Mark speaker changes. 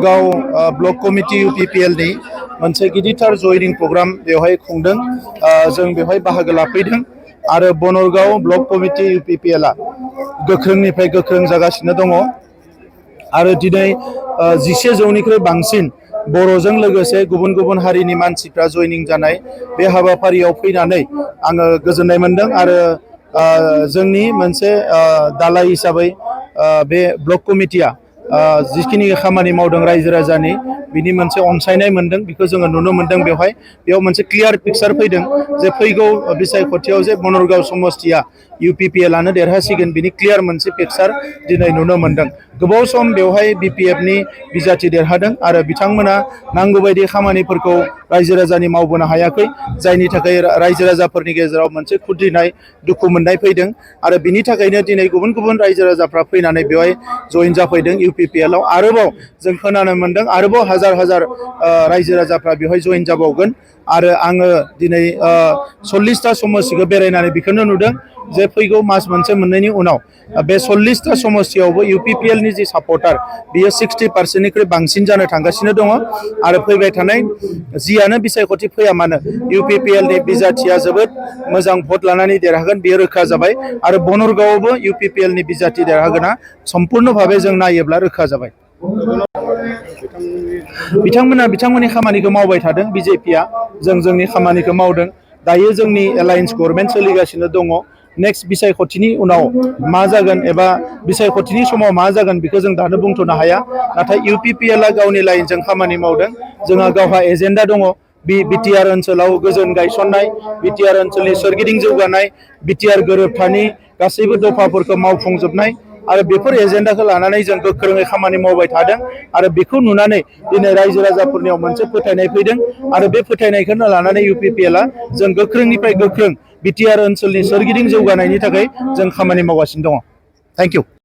Speaker 1: गाव block committee UPPL नि मोनसे गिदिरथार जयनिं प्रग्राम बेवहाय खुंदों। जों बेवहाय बाहागो लाफैदों आरो बनरगाव ब्लक कमिटि UPPL आ गोख्रोंनिफ्राय गोख्रों जागासिनो दङ आरो दिनै 11 जौनिख्रुइ बांसिन बर'जों लोगोसे गुबुन गुबुन हारिनि मानसिफ्रा जयनिं जानाय बे हाबाफारियाव फैनानै आङो गोजोननाय मोनदों आरो जोंनि मोनसे दालाय हिसाबै बे ब्लक कमिटिया जिखिनि खामानि मावदों रायजो राजानि बिनि मोनसे अनसायनाय मोनदों बेखौ जोङो नुनो मोनदों। बेयाव मोनसे क्लियार पिक्चार फैदों जे फैगौ बिसायख'थियाव जे बनरगाव समस्तिया UPPL आनो देरहासिगोन बिनि क्लियार मोनसे पिक्चार दिनै नुनो मोनदों। गोबाव सम बेवहाय BPF नि बिजाथि देरहादों आरो बिथांमोना नांगौ बायदि खामानिफोरखौ रायजो राजानि मावबोनो हायाखै, जायनि थाखाय रायजो राजाफोरनि गेजेराव मोनसे खुद्रिनाय दुखु मोननाय फैदों आरो बिनि थाखायनो दिनै गुबुन गुबुन रायजो राजाफ्रा फैनानै बेवहाय जइन जाफैदों UPPL आव। आरोबाव जों खोनानो मोनदों आरोबाव हाजार हाजार रायजो राजाफ्रा बेवहाय जइन जाबावगोन आरो आङो दिनै 40टा समस्तिखौ बेरायनानै बेखौनो नुदों जे फैगौ मास मोनसे मोननैनि उनाव बे 40टा समस्तियावबो UPPL नि जि सापर्टार बियो 60% निख्रुइ बांसिन जानो थांगासिनो दङ आरो फैबाय थानाय जियानो बिसायख'थि फैया मानो UPPL नि बिजाथिया जोबोद मोजां भट लानानै देरहागोन बेयो रोखा जाबाय आरो बनरगावआवबो UPPL नि बिजाथि देरहागोना सम्पुर्ण भाबै जों नायोब्ला रोखा जाबाय। बिथांमोननि खामानिखौ मावबाय थादों। BJP आ जोंनि खामानिखौ मावदों। दायो जोंनि एलायन्स गभर्नमेन्ट सोलिगासिनो दङ। नेक्स्ट बिसायख'थिनि उनाव मा जागोन एबा बिसायख'थिनि समाव मा जागोन बेखौ जों दानो बुंथ'नो हाया, नाथाय UPPL आ गावनि लाइनजों खामानि मावदों। जोंहा गावहा एजेन्डा दङ। BTR ओनसोलाव गोजोन गायसननाय, BTR ओनसोलनि सोरगिदिं जौगानाय, BTR गोरोबथानि गासैबो दफाफोरखौ मावफुंजोबनाय आरो बेफोर एजेन्डाखौ लानानै जों गोख्रोङै खामानि मावबाय थादों आरो बेखौ नुनानै दिनै रायजो राजाफोरनियाव मोनसे फोथायनाय फैदों आरो बे फोथायनायखौनो लानानै UPPL आ जों गोख्रोंनिफ्राय गोख्रों BTR ओनसोलनि सोरगिदिं जौगानायनि थाखाय जों खामानि मावगासिनो दङ। Thank you.